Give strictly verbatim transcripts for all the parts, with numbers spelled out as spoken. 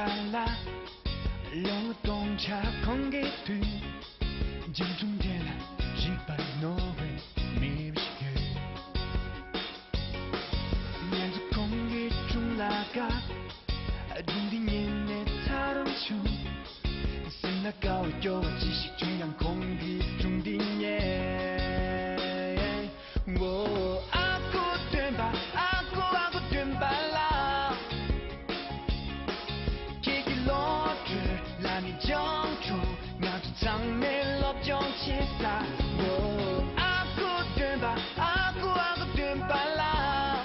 ལ། ལོ་ངོ་སྟོང་ཕྲག་གོང་གི་དུས། འཇིགས་སྒྲོམ་དེ་ལ་རིག་པ་རྣོ་བའི་མི་ཞིག་ཡོད། ཉན་ཚུལ་ཁོང་གི་སྒྲུང་ལ་དགའ། སྒྲུང་འདི་ཉན་ནས་ཚ་རང་བྱུང་། སེམས་ལ་དགའ་བ་སྐྱོ་བ་ཅི་ཞིག་བྱུང་ཡང་ཁོང་གི་སྒྲུང་འདི་ཉན། ཨ་ཁུ་སྟོན་པ། ཨ་ཁུ་ཨ་ཁུ་སྟོན་པ་ལགས། ཁྱེད་ཀྱི་བློ་གྲོས་ལ་ནི་སྦྱོང་གྲུབ། ང་ཚོ་ཚང་མས་སློབ་སྦྱོང་བྱེད་ས། ཨ་ཁུ་སྟོན་པ། ཨ་ཁུ་ཨ་ཁུ་སྟོན་པ་ལགས།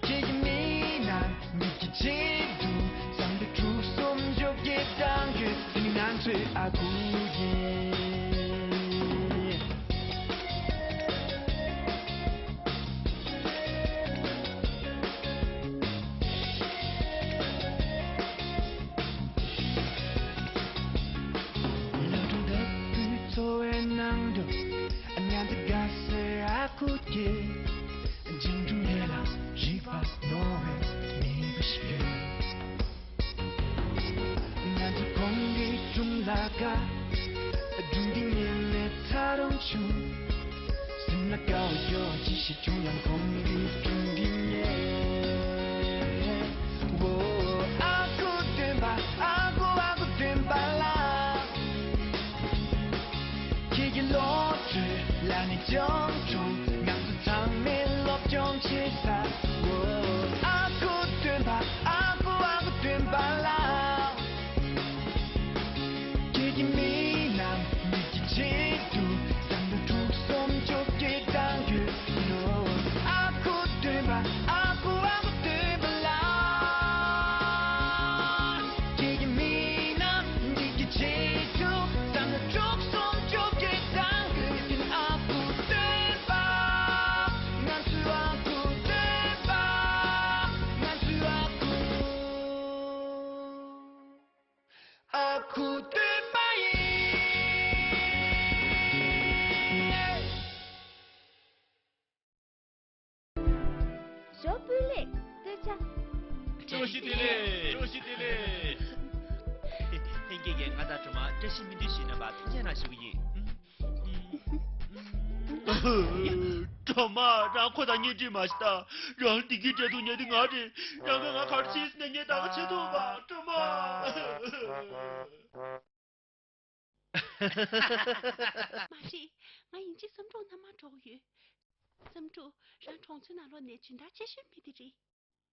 ཁྱེད་ཀྱི་མིག་ནང་མིག་གི་ཆེད་དུ་བསམ་པའི་དྲུག་གསུམ་བཅོ་བརྒྱད་བཏང་ཡོད། དེ་ནི་ང་ཚོའི་ཨ་ཁུ་ཡིན། ལྷ་སྒྲུང་ལྟ་བུའི་འཚོ་བའི་ནང་དུ། ཨ་ཉག་དེ་དགའ་སའི་ཨ་ཁུ་དེ། འཇིགས་སྒྲོམ་དེ་ལ་རིག་པ་རྣོ་བའི་མི་བུ་ཞིག་ཡོད། ང་ཚོ་ཁོང་གི་སྒྲུང་ལ་དགའ། སྒྲུང་འདི་ཉན་ནས་ཚ་རང་བྱུང་། སེམས་ལ་དགའ་བ་སྐྱོ་བ་ཅི་ཞིག་བྱུང་ཡང་ཁོང་གི་སྒྲུང་འདི་ཉན། ཨ་ཁུ་སྟོན་པ། ཨ་ཁུ་ཨ་ཁུ་སྟོན་པ་ལགས། ཁྱེད་ཀྱི་བློ་གྲོས་ལ་ནི་སྦྱོང་གྲུབ། ང་ཚོ་ཚང་མས་སློབ་སྦྱོང་བྱེད་ས། ཨ་ཁུ་སྟོན་པ། ཨ་ཁུ་ཨ་ཁུ་སྟོན་པ་ལགས། ཁྱེད་ཀྱི་མིག་ནང་མིག་གི་ཆེད་དུ་བསམ་བློ་དྲུག་གསུམ་བཅོ་བརྒྱད་བཏང་ཡོད་ནོ། ཨ་ཁུ་སྟོན་པ། ཨ་ཁུ་ཨ་ཁུ་སྟོན་པ་ལགས། ཁྱེད་ཀྱི་མིག་ནང་མིག་གི་ཆེད་དུ་བསམ་བློ་དྲུག་གསུམ་བཅོ་བརྒྱད་བཏང་ཡོད་ཀྱི་ཨ་ཁུ་སྟོན་པ། ང་ཚོའི་ཨ་ཁུ་སྟོན་པ། ང་ཚོའི་ཨ་ཁུ། ཨ་ཁུ་སྟོན་པ་ཡིན། ཞོ་སྤུས་ལེགས་སྟོད་ཆ། བཀྲ་ཤིས་བདེ་ལེགས། བཀྲ་ཤིས་བདེ་ལེགས། ལྷན་རྒྱས་ཀྱིས་ང་དང་སྒྲོལ་མ་བཀྲ་ཤིས་སྨོན་འདུན་ཞུས་གནང་བར་ཐུགས་རྗེ་གནང་ཞུ་གི་ཡིན། སྒྲོལ་མ། རང་ཁོ་དང་གཉེན་སྒྲིག་མ་ཤི་ད། རང་འདི་གི་འདྲ་འདུག་ཉེ་དུ་ང་རེད། རང་གིས་ང་ག་རེ་བྱས་ཟིན་ན་ངས་ད་ག་བྱེད་ཐུབ་པ། སྒྲོལ་མ། མ་རེད། ང་ཡིན་གཅིག་བསམ་འགྲུབ་མནའ་མར་འགྲོ་གི་ཡོད། བསམ་འགྲུབ། རང་གྲོང་ཚོའི་ནང་ལོགས་ནས་སྦྱིན་བདག་ཆེ་ཤོས་མི་དེ་རེད།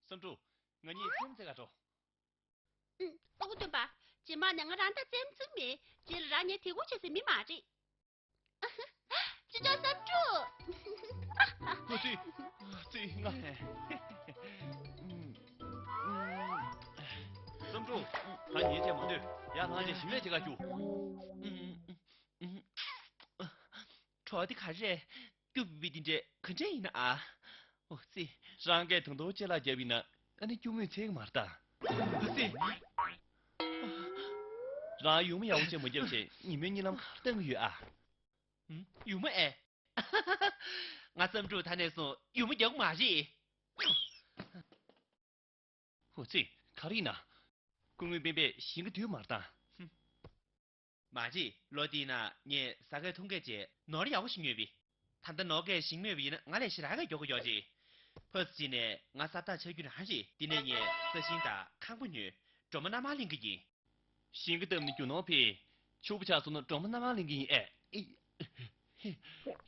བསམ་འགྲུབ། ང་གཉིས་རྩེད་མོ་རྩེ་ག་འགྲོ། ཨུམ། ཨ་ཁུ་སྟོན་པ། རྗེས་མ་ནས་ང་རང་དང་རྩེད་མོ་རྩེ་མེད། རྗེས་ལ་རང་ངའི་དེ་གུ་བྱེད་སའི་མི་མ་རེད། ཅི་ལྕོགས་བསམ་འགྲུབ། ཨ་ཙི། ཨ་ཙི་ང་། བསམ་འགྲུབ། ད་ཉལ་བྱས་མ་སྡོད། ཡར་ལངས་བྱས་ཞིམ་ལས་བྱེད་ག་རྒྱུགས། གྲོགས་དེ་ག་རེ་རེད། སྐྱུག་པའི་དེ་འདྲས་ག་འདྲས་ཡིན་ན་ཨ། ཨོ་ཙི། རང་གིས་ད་དུང་ཅ་ལག་བརྒྱབ་ཡིན་ན་ཨ་ནི་སྐྱུག་མོས་ཚད་གི་མ་རེད་ད། ཨོ་ཙི། རང་ཡུ་མོ་ཡག་པོ་ཅིག་མ་བརྒྱབ་བྱས་ཉིན་མོའི་གཉིད་ལམ་ག་རེ་བཏང་གི་ཡོད་ཨ། ཨུམ། ཡུ་མོ་ཨེ། ང་བསམ་འགྲུབ་ད་ནས་བཟུང་ཡུ་མོ་རྒྱག་གི་མ་རེད། ཧུ་ཙི། ག་རེ་ཡིན་ན། སྐུ་ངོ་སྤེན་པས་ཞེན་གི་འདུག་མ་རེད་ད། ཧུམ། མ་རེད། ལོ་འདིའི་ནང་ངས་ཟ་མཁས་འཐུང་མཁས་བྱས་ནོར་ཡག་པོ་ཞིག་ཉོས་པས། ད་ལྟ་ནོར་མཁས་ཞིག་མེད་པ་ཡིན་ན་ང་ལས་ཞེ་དྲག་གི་མགྱོགས་པོ་ཡོང་རེད། ཕར་ཕྱིན་ནས་ང་ས་ཐག་ཆགས་རྒྱུ་རང་རེད། འདི་ནས་ངས་ས་ཞིང་དང་ཁང་པ་ཉོས། སྒྲོལ་མ་མནའ་མར་ལེན་གི་ཡིན། ཞིང་ཁ་བཏབ་ནས་རྒྱུ་ནོར་འཕེལ། ཕྱུག་པོ་ཆགས་སོང་ན་སྒྲོལ་མ་མནའ་མར་ལེན་གི་ཡིན་ཨེ།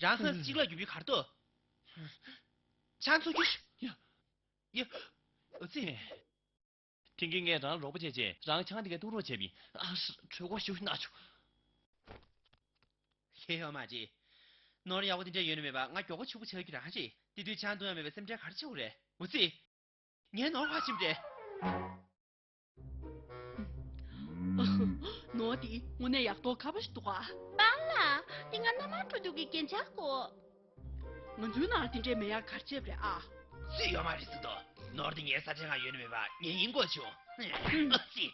རང་ཧ་གཅིག་ལ་རྒྱུ་བི་གར་ཏོ། ཆང་འཚོ་རྒྱུ་ཞུ། ཡ། ཡ། ཨ་ཙི། དེང་གི་ངས་རང་རོགས་པ་བྱས་རྗེས་རང་ཆང་དེ་ག་བཏུང་རོགས་བྱས་པིན། ཨ་ཧྲ། གྲོད་ཁོག་ཞུ་ན་ཆུ། ཁྱེད་ཡོད་མ་རེད། ནོར་ཡག་པོ་དེ་འདྲ་ཡོད་ནི་མེད་པ་ང་མགྱོགས་པོ་ཕྱུག་པོ་ཆགས་རྒྱུ་རང་རེད། དེ་དུས་ཆང་འཐུང་ཡ་མེད་པའི་སེམས་ཁྲལ་ག་རེ་བྱེད་དགོས་རེད། འུ་ཙི། ངའི་ནོར་ཕར་ཕྱིན་པ་རེད། ནོར་འདི་དངོས་གནས་ཡག་ཐོག་ཁ་པོ་ཞིག་འདུག་ག། པཱ་ལགས། འདི་ང་མནའ་མར་འགྲོ་དུས་ཀྱི་རྒྱན་ཆ་གོ། ང་ཚོའི་ནང་ལ་འདི་འདྲའི་མེད་ཡག་ག་རེ་བྱས་པ་རེད་ཨ། སུས་ཡོད་མ་རེད་ཟེར་དོ། ནོར་འདི་ངའི་ས་ཆའི་ནང་ཡོད་ནི་མེད་པ་ངས་ཡིན་གོ་བྱུང་། ཨ་ཙི།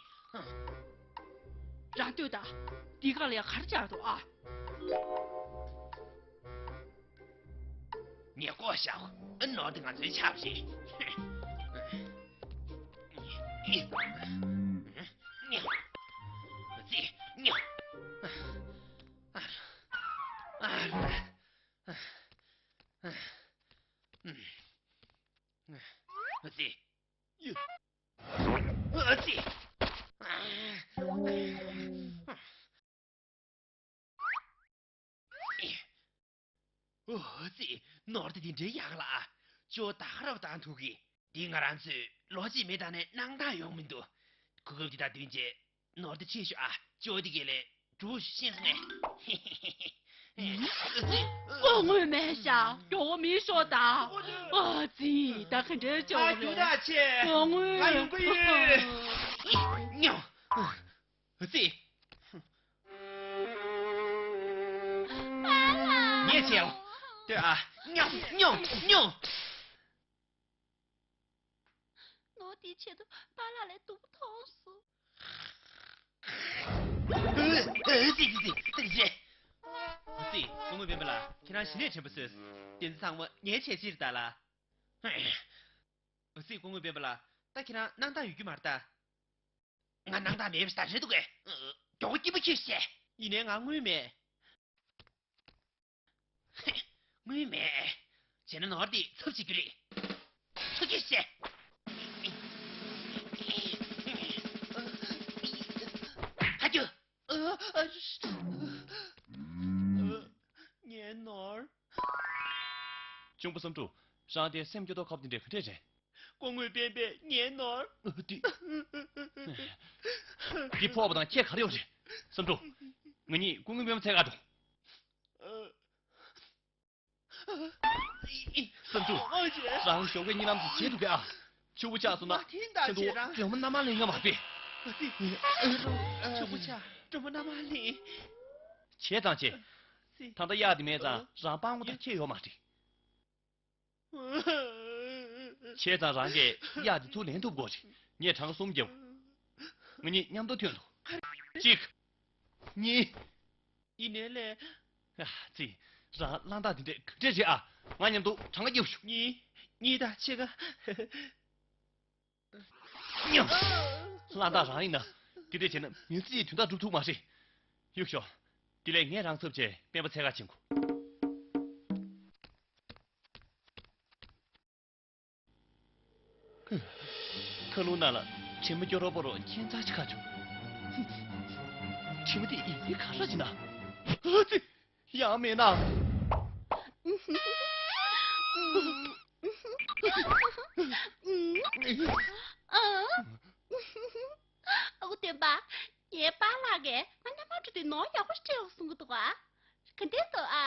རང་ལྟོས་དང་། འདི་ག་ལ་ཡ་ག་རེ་བྱས་འདུག་ཨ། ངས་བཀོག་བཞག་ཨ། ནོར་འདི་ང་ཚོའི་ཆགས་པ་རེད། ཨོ་ཙི། ནོར་དེ་དེ་འདྲའི་ཡག་ལ། ཅོ་ད་ཁ་རབ་དང་ཐུག་གི། འདི་ང་རང་ཚོས་ལོ་གཅིག་མི་དང་ནས་གནང་སྟངས་ཡོང་མི་འདུག་གོ་སྐབས་འདི་དང་བསྟུན་རྗེས་ནོར་དེ་ཕྱིན་ཤོག་ཨ། ཅོ་དེ་གས་ལས་འགྲོ་ཤེས་སོང་ངས། ལྐོག་དངུལ་མེད་ཤག་མགྱོགས་པོ་མིད་ཤོག་དང་། ཨོ་ཙི། ད་ག་འདྲའི་ཅོ་ཨ་རྒྱུ་རེད། ད་ཆེ། ལྐོག་དངུལ། ང་ཡོང་གི་ཡོད། ཉོ། ཨོ་ཙི། ངས་བྱེད་ཨོ། ལྟོས་ཨ། ཉོ་ཉོ་ཉོ། ནོར་དེའི་ཆེད་དུ་པཱ་ལགས་ལས་སྡུག་པོ་མཐོང་སོང་། ཨོ་ཙི་ཙི་ཙི་ཙི་ཙི། ཨོ་ཙི། སྐུ་ངོ་སྤེན་པ་ལགས། ཁྱེད་རང་ཞི་གནས་དྲན་པ་བཟོས། དེ་ཚོ་ཚང་མ་ངའི་བྱས་རྗེས་རེད་ད་ལ། ཨོ་ཙི། སྐུ་ངོ་སྤེན་པ་ལགས། ད་ཁྱེད་རང་སྣང་དག་ཡོད་རྒྱུ་མ་རེད་ད། ང་སྣང་དག་མེད་པ་ཞིག་ད་རེད་འདུག་གས། མགྱོགས་པོ་སྐྱིད་པོ་ཁྱེར་ཤེས། ཡིན་ནའི་ང་དངུལ་མེད། དངུལ་མེད། བྱས་ན་ནོར་འདི་ཚབ་བྱེད་རྒྱུ་རེད། ཚུར་ཁྱེར་ཤེས། ཧ་ཀྱུ། ངའི་ནོར། གཅུང་པོ་བསམ་འགྲུབ། རང་དེ་སེམས་སྐྱོ་མདོག་ཁ་པོ་དེ་འདྲས་ག་འདྲས་རེད། སྐུ་ངོ་སྤེན་པས་ངའི་ནོར། ཨ་ཏི། འདི་ཕོག་པ་དང་ཁྱད་ག་རེ་ཡོད་རེད། བསམ་འགྲུབ། ང་གཉིས་སྐུ་ངོ་སྤེན་པ་མཚན་ག་འགྲོ། བསམ་འགྲུབ། རང་ཞོགས་ཀས་གཉིད་ལམ་དུ་བྱེད་འདུག་གས་ཨ། ཆུ་བོ་ཆགས་སོང་ན་ཁྱེད་ཚོ་སྒྲོལ་མ་མནའ་མ་ལེན་ཡོད་མ་རེད། ཆུ་བོ་ཆགས་སྒྲོལ་མ་མནའ་མ་ལེན། བྱས་ཙང་བྱས། ད་ལྟ་གཡག་དེ་མེད་ཙང་རང་སྤྲང་པོ་དང་ཁྱད་ཡོད་མ་རེད། བྱས་ཙང་རང་གིས་གཡག་དེ་ཚུར་ལེན་ཐུབ་དགོས་རེད། ངས་གྲངས་གསུམ་རྒྱབ། ང་གཉིས་མཉམ་དུ་ཐོན་ཐུབ། གཅིག་གཉིས། ཡིན་ནའི་ལས། ཨ་ཙི། རང་གླང་དར་དེ་འདྲས་ག་འདྲས་རེད་ཨ། ང་མཉམ་དུ་གྲངས་ཀ་རྒྱབ་ཤོག་གཉིས། གཉིས་དང་ཕྱེད་ཀ་གཉིས། གླང་དར་རང་ཡིན་ན། དེ་འདྲས་བྱས་ན་མི་ཚེ་གཅིག་དོན་དག་སྒྲུབ་ཐུབ་མ་རེད། གཡུག་ཤོག་དེ་ལས་ངས་རང་ཚབ་བྱས་སྤེན་པ་འཚོལ་ག་ཕྱིན་གོ། མཁའ་རླུང་ནང་ལ་དྲི་མ་སྐྱོ་རོ་པོ་རོ་ཁྱད་མཚར་ཞིག་ཁ་བྱུང་། དྲི་མ་དེ་ཡིན་གྱི་ག་རེ་ཡིན་ན། ཨ་ཙི། ཡང་མེད་ན། ཨ་ཁུ་སྟོན་པ། ངའི་པཱ་ལགས་ཀྱིས་ང་མནའ་མར་འགྲོ་དུས་ནོར་ཡག་པོ་སྤྲད་འོང་གསུང་གི་འདུག་ག་ག་འདྲས་འདུག་ཨ།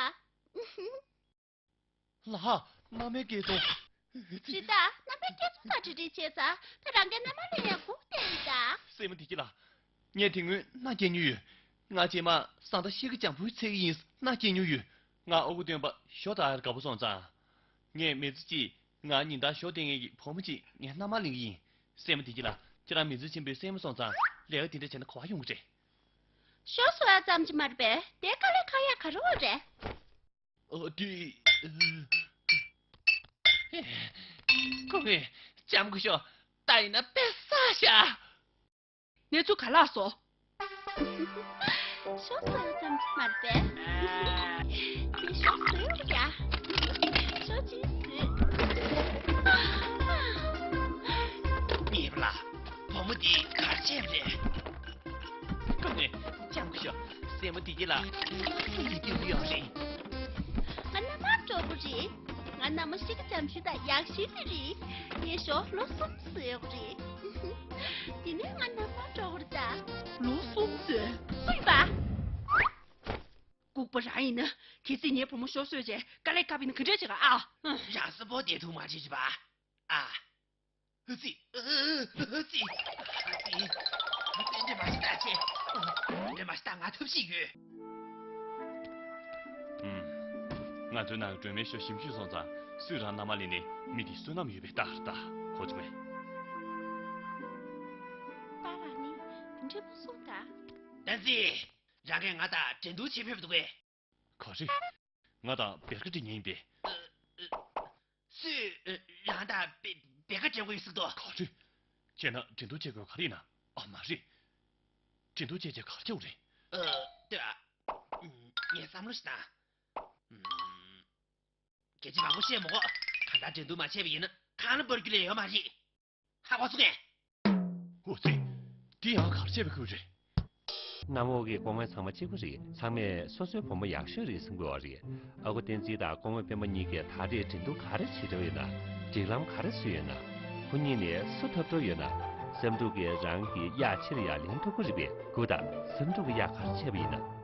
ལགས། མནའ་མའི་སྐལ་བཟང་། རེད་ད། མནའ་མའི་སྐལ་བཟང་དང་འབྲེལ་འདྲིས་བྱས་ཙང་ད་རང་གིས་མནའ་མ་ལེན་ཡག་སྒུག་བསྡད་རེད་ད། སྲས་མོ་བདེ་སྐྱིད་ལགས། ངས་དེ་སྔོན་མནའ་སྐྱེལ་མྱོང་ཡོད། ང་རྗེས་མ་བཟའ་ཟླ་ཤི་ཀི་འཇམ་པོའི་འཚོལ་གྱི་ཡིན། མནའ་སྐྱེལ་མྱོང་ཡོད། ང་ཨ་ཁུ་སྟོན་པ་ཞོ་ད་ཡར་དགའ་པོ་སོང་ཙང་། ངས་མི་ཚེ་གཅིག་ང་ཉིན་ལྟར་ཞོ་འདེབས་མཁན་གྱི་བུ་མོ་གཅིག་ངས་མནའ་མ་ལེན་གྱི་ཡིན། སྲས་མོ་བདེ་སྐྱིད་ལགས། ཁྱེད་རང་མི་ཚེ་ཆེན་པོའི་སྲས་མོ་སོང་ཙང་ལས་ཀ་དེ་འདྲ་བྱས་ན་གོ་བ་ཡོང་གི་རེད། ཞོ་བཟོ་ཡག་ཙམ་གྱིས་མ་རེད་པས། དེ་དཀའ་ལས་ཁག་ཡག་ག་རེ་ཡོད་རེད། ཨ་ཏི། ཁོ་གིས་ལྕམ་སྐུ་ཞོ་ད་ཡིན་ན་དཔེ་བསགས་ཤག་ངས་ཚུར་ག་ལ་སོང་། ཞོ་བཟོ་ཡག་ཙམ་གྱིས་མ་རེད་པས། ངས་ཞོ་བཟོས་ཡོད་ཀྱང་། ཞོ་ཅིག་བཟོས། ཉེས་པ་ལ་བུ་མོ་འདི་གར་ཆེན་རེད། ཁོ་ནི་ལྕམ་སྐུ་ཞོ། སྲས་མོ་བདེ་སྐྱིད་ལགས། སུ་ཡིས་སྐྱོན་གྱི་ཡོད་རེད། ང་མནའ་མ་གྲོགས་པོ་རེད། ང་མནའ་མ་ཤི་ཀི་འཇམ་ཞུ་དང་ཡག་ཤོས་དེ་རེད། ངས་ཞོ་ལོ་གསུམ་བཟོས་ཡོད་རེད། དེ་ནས་ང་མནའ་མ་གྲོགས་པོ་རེད་ད། ལོ་གསུམ་བཟོས། སུ་ཡིན་པ། ལྐུགས་པ་རང་ཡིན་ན། གལ་སྲིད་ངའི་བུ་མོ་ཞོ་བཟོས་རྗེས་དཀའ་ལས་ཁག་པ་ཡིན་ན་ག་འདྲས་བྱེད་ག་ཨ། རང་གསོན་པོ་བསྡད་ཐུབ་མ་བྱེད་ཅི་པ། ཨ། ཨ་ཙི། ཨ་ཙི། ཨ་ཙི། ཨ་ཙི། འདྲེ་མ་ཤི་ད་ཆེ། འདྲེ་མ་ཤི་ད་ང་ཐབས་ཤེས་ཡོད། ཨུམ། ང་ཚོའི་ནང་གི་སྒྲོལ་མའི་ཞོ་ཞིམ་ཤོས་སོང་ཙང་སུས་རང་མནའ་མ་ལེན་ནས་མི་དེ་བསོད་ནམས་ཡོད་པའི་རྟགས་རེད་ད། གོ་བྱུང་ངས། པཱ་ལགས་ནི་དེ་འདྲས་མ་གསུངས་ད། ད་ཙི། རང་གིས་ང་དང་འགྲན་བསྡུར་བྱེད་ཕེབས་འདུག་གས། ག་རེ། ང་དང་བེར་ཀ་འགྲན་མཁན་ཡིན་པས། སུས་རང་དང་བེ་བེར་ཀ་འགྲན་དགོས་ཡོད་ཟེར་དོ། ག་རེ། བྱས་ན་འགྲན་བསྡུར་བྱེད་དགོས་ག་རེ་ཡིན་ན། ཨ་མ་རེད། འགྲན་བསྡུར་བྱས་རྗེས་ག་རེ་བྱེད་དགོས་རེད། ཨ། ལྟོས་ཨ། ངས་བསམ་བློ་ཞིག་བཏང་། ཨུམ། སྐད་ཆ་མང་པོ་བཤད་མི་དགོས། གང་ལྟར་འགྲན་བསྡུར་མ་བྱས་པ་ཡིན་ན་གང་ལ་འབར་རྒྱུ་ལས་ཡོད་མ་རེད། ཧ་གོ་སོང་ངས། འོ་ཙི། འདི་ཡང་ག་རེ་བྱས་པའི་ཁུལ་རེད། གནམ་འོག་གི་སྐུ་ངོ་ཚང་མ་གཅིག་པ་རེད། ཚང་མས་སོ་སོའི་བུ་མོ་ཡག་ཤོས་རེད་བསམ་གྱི་ཡོད་རེད། ཨ་ཁུ་བསྟན་འཛིན་དང་སྐུ་ངོ་པད་མ་གཉིས་ཀས་ད་རེས་འགྲན་བསྡུར་ག་རེ་བྱེད་འདོད་ཡོད་ན། སྒྲིག་ལམ་ག་རེ་བཟོས་ཡོད་ན། ཁོ་གཉིས་ནས་སུ་འཐབ་འགྲོ་ཡོད་ན། བསམ་གྲུབ་ཀྱིས་རང་གི་གཡག་ཕྱིར་ཡར་ལེན་ཐུབ་ཀྱི་རེད་པས། སྒུག་དང་། བསམ་གྲུབ་ཀྱི་གཡག་ག་རེ་བྱས་པ་ཡིན་ན།